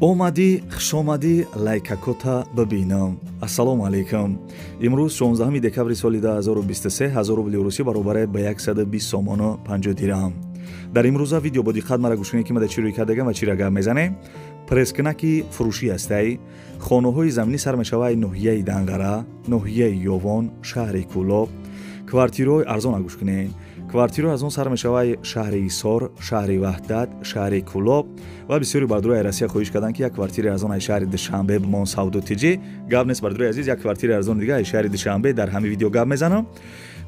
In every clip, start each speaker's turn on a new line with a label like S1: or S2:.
S1: Омадӣ, хушомадӣ, лайкакота бибинам. Ассалому алайкум. Имрӯз 16 декабри соли 2023 1000 рубли русӣ баробар ба 120 сомону 50 дирам. Дар имрӯза видео бо диққат мара гӯш кунед, ки ма дар чӣ рӯй кардагам ва чиро гап мезанем. Пресскунаки фурӯшӣ ҳастай. Хонаҳои заминӣ сар мешавад ноҳияи Данғара, ноҳияи Ёвон, шаҳри Кӯлоб. Квартираҳои арзон гӯш кунед. Квартираҳо аз он сар мешавад шаҳри Ҳисор, шаҳри Ваҳдат, шаҳри Кӯлоб ва бисёри бардорои Россия хоҳиш карданд, ки як квартираи арзон аз шаҳри Душанбе бимон савдо тиҷӣ. Гап нест, бардорои азиз, як квартираи арзон дига аз шаҳри Душанбе дар ҳамин видео гап мезанам.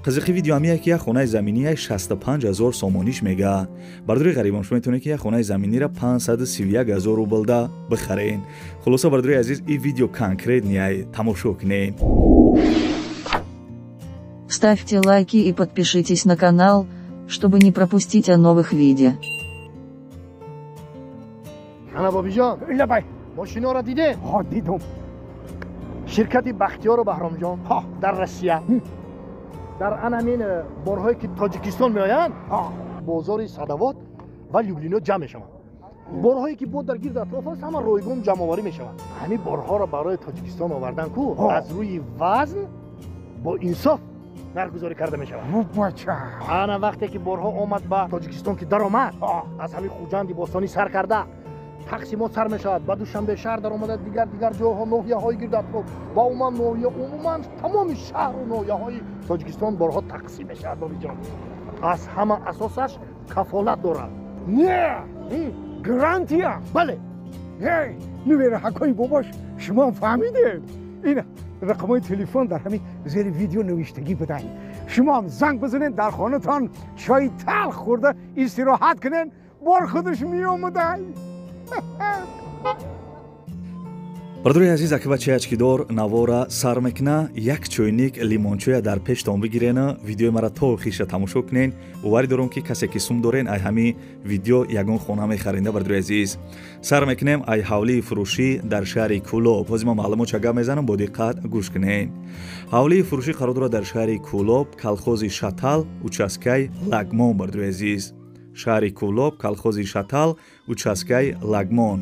S1: Қизиқи видео ҳамия ки як хонаи заминии 65 000 сомониш мега. Бардори ғарибон, шумо метавонед, ки як хонаи заминиро 531 000 рублда бихарен. Хулоса, бардори азиз, ин видео конкретный, тамошо кунед.
S2: Ставьте лайки и подпишитесь на канал, чтобы не пропустить о новых видео.
S3: Ана, Бобиҷон.
S4: Лабай.
S3: Мошиноро дидем?
S4: Ҳо, дидум.
S3: Ширкати Бахтиёру Баҳромҷон дар Россия дар анамин борҳое, ки Тоҷикистон меоянд, бозори Садовод ва Люблино ҷамъ мешаванд. Борҳое, ки бо дар гирд атроф аст, ҳама ройгон ҷамъоварӣ мешаванд. Ҳамин борҳоро барои Тоҷикистон овардан ку аз рӯи вазн бо инсоф нархгузорӣ карда мешавад.
S4: Бача.
S3: Ана, вақте ки борҳо омад ба Тоҷикистон, ки даромад, аз ҳамин Хуҷанди бостонӣ сар карда тақсимот сар мешавад, ба Душанбе шаҳр даромада, дигар дигар ҷойҳо, ноҳияҳои гирд атроф ва умуман ноҳия, умуман тамоми шаҳру ноҳияҳои Тоҷикистон борҳо тақсим мешавад. Бобиҷон, аз ҳама асосаш кафолат дорад.
S4: Не, гарантия.
S3: Бале.
S4: Нувераҳакои бобош, шумо фаҳмидед, ин рақамҳои телефон дар ҳамин зери видео навиштагӣ буданд. Шумо ҳам занг бизанед, дар хонатон чои талх хӯрда истироҳат кунед, бор худаш меомадай.
S1: Бардори азиз, аки бачаи ачкидор навора сар мекуна, як чойник лимончоя дар пештон бигирена, видеои мара то охириша тамошо кунен. Боварӣ дорам, ки касе ки сум дорен, ай ҳами видео ягон хона мехаренда. Бардори азиз, сар мекунем ай ҳавлии фурӯшӣ дар шаҳри Кӯлоб. Ҳозир ман маълумот ча гап мезанам, бо диққат гӯш кунен. Ҳавлии фурӯшӣ қарор дорад дар шаҳри Кӯлоб, колхози Шатал, участкаи Лагмон. Бардори азиз, шаҳри Кӯлоб, колхози Шатал, участкаи Лагмон.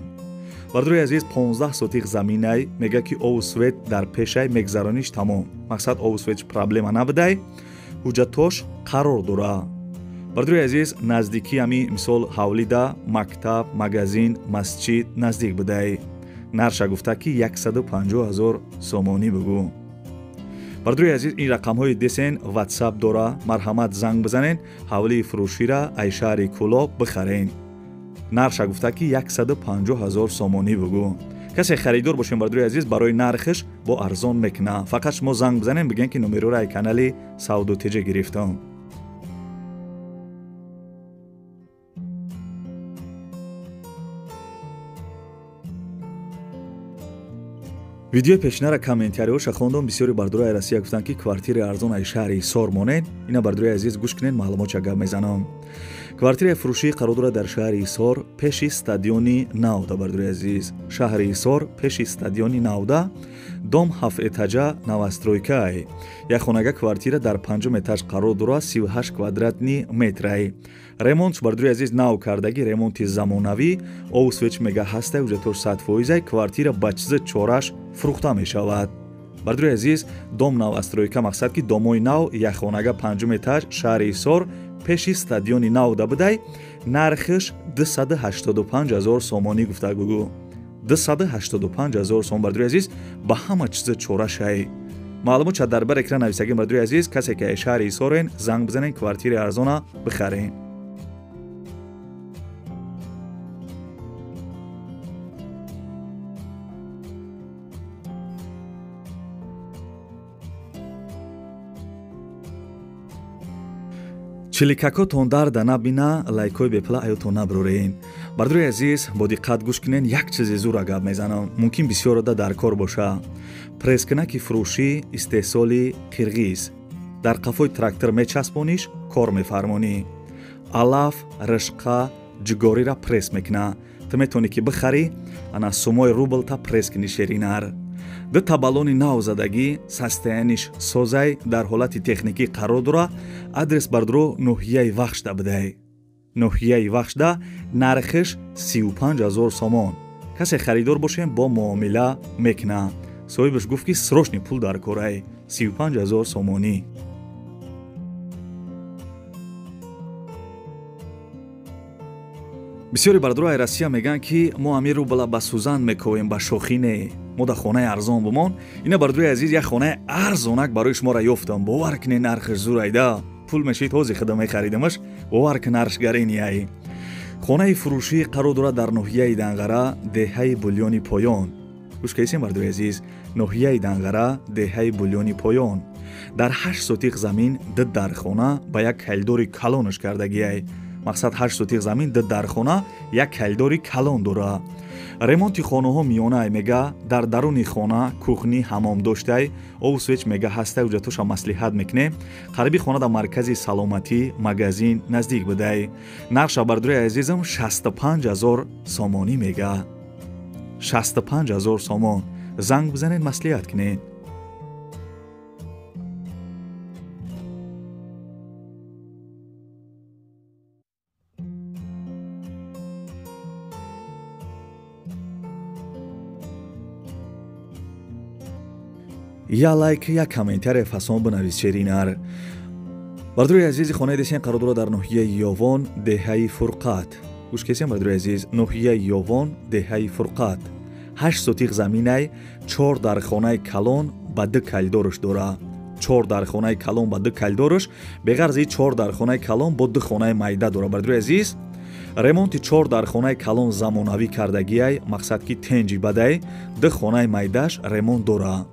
S1: Бардори азиз, 15 сотих заминай. Мега, ки обу свет дар пешай, мегзарониш тамом. Мақсад, обу светш проблема набудай, ҳуҷҷатош қарор дора. Бардори азиз, наздикӣ ҳами мисол ҳавлида мактаб, магазин, масҷид наздик будай. Нарша гуфта, ки 150 ҳазор сомонӣ бугӯ. Бардори азиз, ин рақамҳои десен Ватсап дора, марҳамат, занг бизанен, ҳавлии фурӯшира ай шаҳри Кӯлоб бихарен. Нарша гуфта, ки 150 ҳазор сомонӣ бугӯ. Касе харидор бошем, бардори азиз, барои нархш бо арзон мекуна. Фақат шумо занг бизанем, бигӯен, ки номероро ай канали Савдо Теҷа гирифтам. Видеои пешинара комментариҳоша хондам, бисёри бардорои Россия гуфтанд, ки квартираи арзон ай шаҳри Ҳисор монед. Ина, бардорои азиз, гӯш кунед, маълумотча гап мезанам. Квартираи фурӯшӣ қарор дорад дар шаҳри Ҳисор, пеши стадиони Навда. Бардорои азиз, шаҳри Ҳисор, пеши стадиони Навда, дом ҳафт этажа, новостройкаи. Як хонага квартира дар панҷум этаж қарор дорад, 38 квадратный метрай. Ремонт, бардорои азиз, нав кардагӣ, ремонти замонавӣ, обу свет мега ҳастай, ҳуҷҷатош 100%. Квартира ба чизи чораш фурӯхта мешавад. Бардорои азиз, дом новостройка, мақсад, ки домои нав, як хонага, панҷум этаж, шаҳри Ҳисор, пеши стадиони Навда будай. Нархш 285 ҳазор сомонӣ гуфта бугӯ, 285 ҳазор сом. Бардорои азиз, ба ҳама чизи чорашай. Маълумот ча дар бар экран нависагем. Бардорои азиз, касе ки шаҳри Ҳисорен, занг бизанен, квартираи арзона бихарен. Чиликакотон дарда набина, лайкҳои бепла аётон наброрен. Бардори азиз, бо диққат гӯш кунен, як чизи зура гап мезанам, мумкин бисёр ода дар кор боша. Пресскунаки фурӯшӣ истеҳсоли қирғиз, дар қафои трактор мечаспониш, кор мефармонӣ. Алаф, ришқа, ҷигориро пресс мекуна. Ту метавонӣ, ки бихарӣ, ана сумои рублта пресс кунӣ. Шеринар дута баллони нав задагӣ, состояниш созай, дар ҳолати техникӣ қарор дора. Адрес, бардро, ноҳияи Вахшда будай. Ноҳияи Вахшда, нархиш 35 000 сомон. Касе харидор бошем бо муомила мекуна. Соҳибаш гуфт, ки срочный пул дар корай, 35 000 сомонӣ. Бисёри бародарои Россия мегӯянд, ки мо ҳамин рубла ба сӯзан мековем, ба шохӣ не, мо дар хонаи арзон бумон. Ина бародарои азиз, як хонаи арзонак барои шуморо ёфтам. Бовар кунед, нархаш зурайда, пул мешид, ҳозир худа мехаридамаш. Бовар кун, нархш гаренияй. Хонаи фурӯшӣ қарор дорад дар ноҳияи Данғара, деҳаи Булёни Поён. Гӯш кардисем, бародарои азиз, ноҳияи Данғара, деҳаи Булёни Поён. Дар 8 сотиқ замин ду дархона ба як калидори калонаш кардагиай. Мақсад 8 сотиқ замин, ду дархона, як калидори калон дора. Ремонти хонаҳо миёнай мега, дар даруни хона кухни, ҳамом доштай, обу свеч мега ҳастай, ҳуҷҷатоша маслиҳат мекунем. Қариби хона дар маркази саломатӣ, магазин наздик будай. Нархша бародарои азизам 65 000 сомонӣ мега. 65 000 сомон. Занг бизанед, маслиҳат кунед. Я лайк, я комментария фасон бинавис, шеринар. Бародарои азизи, хонаи десен қарор дорад дар ноҳияи Ёвон, деҳаи Фурқат. Гӯш кесем, бародарои азиз, ноҳияи Ёвон, деҳаи Фурқат. 8 сотиқ заминай, 4 дархонаи калон ба 2 калидораш дора. 4 дархонаи калон ба 2 калидораш, беғарзи 4 дархонаи калон бо 2 хонаи майда дора. Бародарои азиз, ремонти 4 дархонаи калон замонавӣ кардагиай, мақсад ки тенҷи бадай, 2 хонаи майдаш ремонт дора.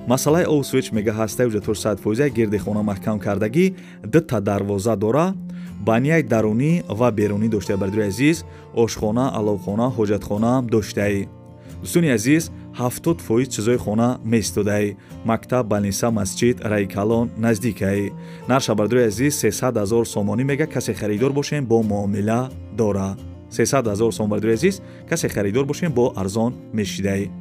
S1: Масъалаи об свеч мега ҳастай, ҳуҷҷатош 100%, гирди хона маҳкам кардагӣ, 2 дарвоза дора, банияи дарунӣ ва берунӣ доштай. Бародарои азиз, ошхона, аловхона, ҳоҷатхона доштай. Дӯстони азиз, 70% чизои хона местодай. Мактаб, балниса, масҷид, раи калон наздикай. Нарша бародарои азиз 300 000 сомонӣ мега, касе харидор бошем бо муомила дора. 300 000 сом, бародарои азиз, касе харидор бошем бо арзон мешидай.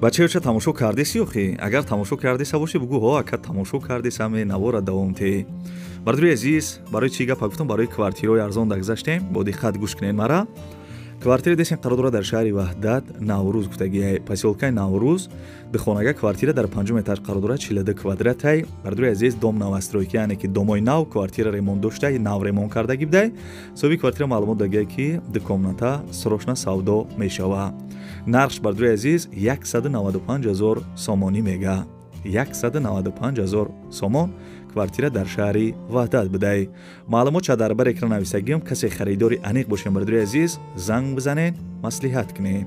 S1: Бачаёча тамошо кардеси охи? Агар тамошо кардеса бошӣ, бугӯ ҳо, ака тамошо кардеса, ме навора давом те. Бародарои азиз, барои чӣ гапа гуфтам? Барои квартираҳои арзон дагзаштем, бо диққат гӯш кунед мара. Квартира десем қарор дорад дар шаҳри Ваҳдат, Наврӯз гуфтагиай, посёлкаи Наврӯз, духонага квартира дар 5 этаж қарор дорад, 42 квадратай. Бародарои азиз, дом новостройка, яъне ки домои нав, квартира ремонт доштай, нав ремонт кардагӣ будай. Соҳиби квартира маълумот дагиай, ки ду комната срочно савдо мешава. Нархш бародарои азиз 195 000 сомонӣ мега. 195 000 сомон квартира дар шаҳри Ваҳдат будай. Маълумот ча дар бар экран нависагиам, касе харидори аниқ бошем, бародарои азиз, занг бизанед, маслиҳат кунед.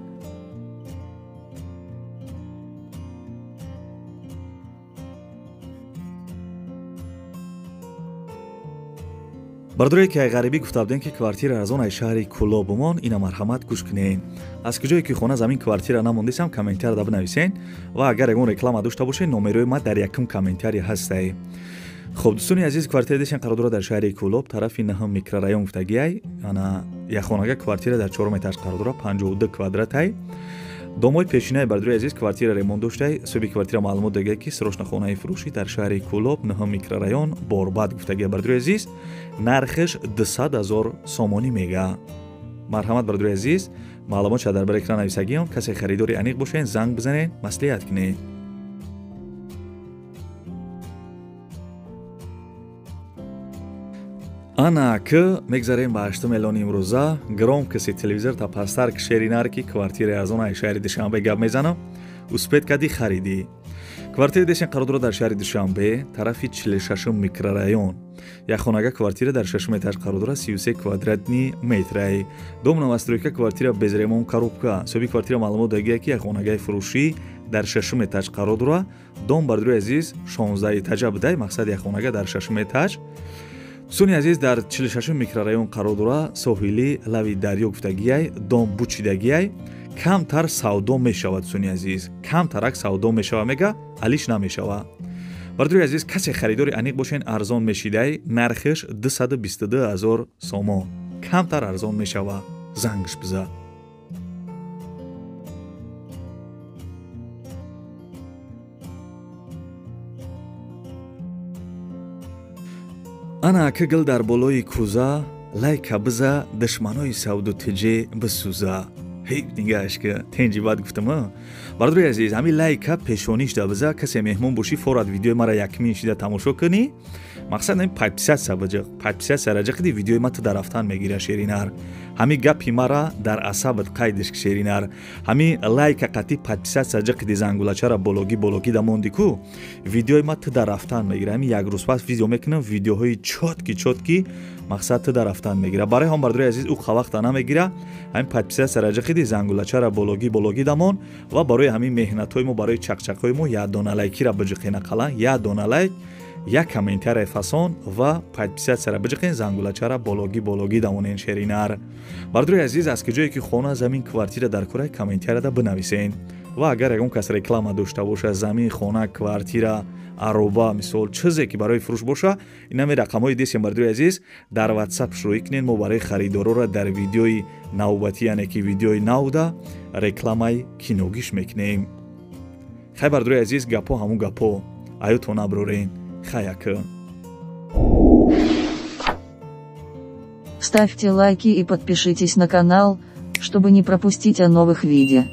S1: Бародарое ки ай ғарибӣ гуфта будем, ки квартира арзон ай шаҳри Кӯлоб бумон, ина марҳамат гӯш кунед. Аз куҷое ки хона замин квартира намондисам, комментарияда бинависен ва агар ягон реклама дошта бошед, номерои ма дар якум комментария ҳастай. Хоб, дӯстони азиз, квартира десен қарор дорад дар шаҳри Кӯлоб, тарафи 9 микрорайон гуфтагиай. Ана яхонага квартира дар 4 этаж қарор дорад, 52 квадратай. Домои пешинаи, бародарои азиз, квартира ремонт доштай. Соҳиби квартира маълумот дагиай, ки срочно хонаи фурӯшӣ дар шаҳри Кӯлоб, 9 микрорайон, Борбад гуфтагиай. Бародарои азиз, нархаш 200 000 сомонӣ мега. Марҳамат, бародарои азиз, маълумот ша дар бар экран нависагиам, касе харидори аниқ бошед, занг бизанед, маслиҳат кунед. Ана к мегзарем ба 8 миллион имрӯза. Громкоси телевизор та пастар шеринар, ки квартираи арзон ай шаҳри Душанбе гап мезанам. Успеть кади харидӣ. Квартираи десен қарор дорад дар шаҳри Душанбе, тарафи 46 микрорайон. Яхонага квартира дар 6 этаж қарор дорад, 33 квадратни метрай. Дом новостройка, квартира без ремонт, коробка. Соҳиби квартира маълумот дагия, ки яхонагаи фурӯшӣ дар 6 этаж қарор дорад. Дом, бародарои азиз, 16 этажа будай, мақсад яхонага дар 6 этаж. Дӯстони азиз, дар 46 микрорайон қарор дорад, соҳили лави дарё гуфтагиай, дом бучидагиай, камтар савдо мешавад. Дӯстони азиз, камтарак савдо мешавад мега, алиш намешавад. Бародарои азиз, касе харидори аниқ бошен, арзон мешидай, нархаш 222 000 сомон. Камтар арзон мешавад. Зангш биза. Ана ака гил дар болои кӯза, лайка биза, душманои савду тиҷе бисӯза. Ҳей, нигаҳш ки тенҷи бад гуфтама. Бародари азиз, ҳамин лайка пешонишда биза, касе меҳмон бошӣ, форад видеои мара якмин шида тамошо кунӣ. Мақсад ҳамин подписаться биҷиқ, подписаться раҷиқиди видеои ма ту дар рафтан мегира, шеринар. Ҳамин гапи мара дар асабат қайдиш, шеринар. Ҳамин лайка қатӣ подписаться ҷиқиди, зангулачара бологӣ бологӣ да монди ку, видеои ма ту дар рафтан мегира. Ҳамин як рӯз пас видео мекунам, видеоҳои чёткий чёткий, мақсад ту дар рафтан мегира. Барои ҳам, бародари азиз, ӯ қавақта намегира. Ҳамин подписаться раҷиқиди, зангулачара бологӣ бологӣ дамон ва барои ҳамин меҳнатҳои мо, барои чақчақҳои мо як дона лайкира биҷиқена қалан, як дона лайк, як комментария фасон ва подписаться ра биҷиқен, зангулачара бологӣ бологӣ дамонен, шеринар. Бародари азиз, аз ки ҷое ки хона, замин, квартира дар кораи, комментарияда бинависен. Ва агар ягон кас реклама дошта боша, замин, хона, квартира, ароба, мисол, чизе ки барои фурӯш боша, инами рақамҳои десем, бародари азиз, дар ватсап шурӯӣ кунед. Мо барои харидорора дар видеои навбатӣ, яъне ки видеои навда, рекламаи киногиш мекунем. Хай, бародари азиз, гапҳо ҳамун гапҳо, аюто наброрен. Хаяка.
S2: Ставьте лайки и подпишитесь на канал, чтобы не пропустить о новых видео.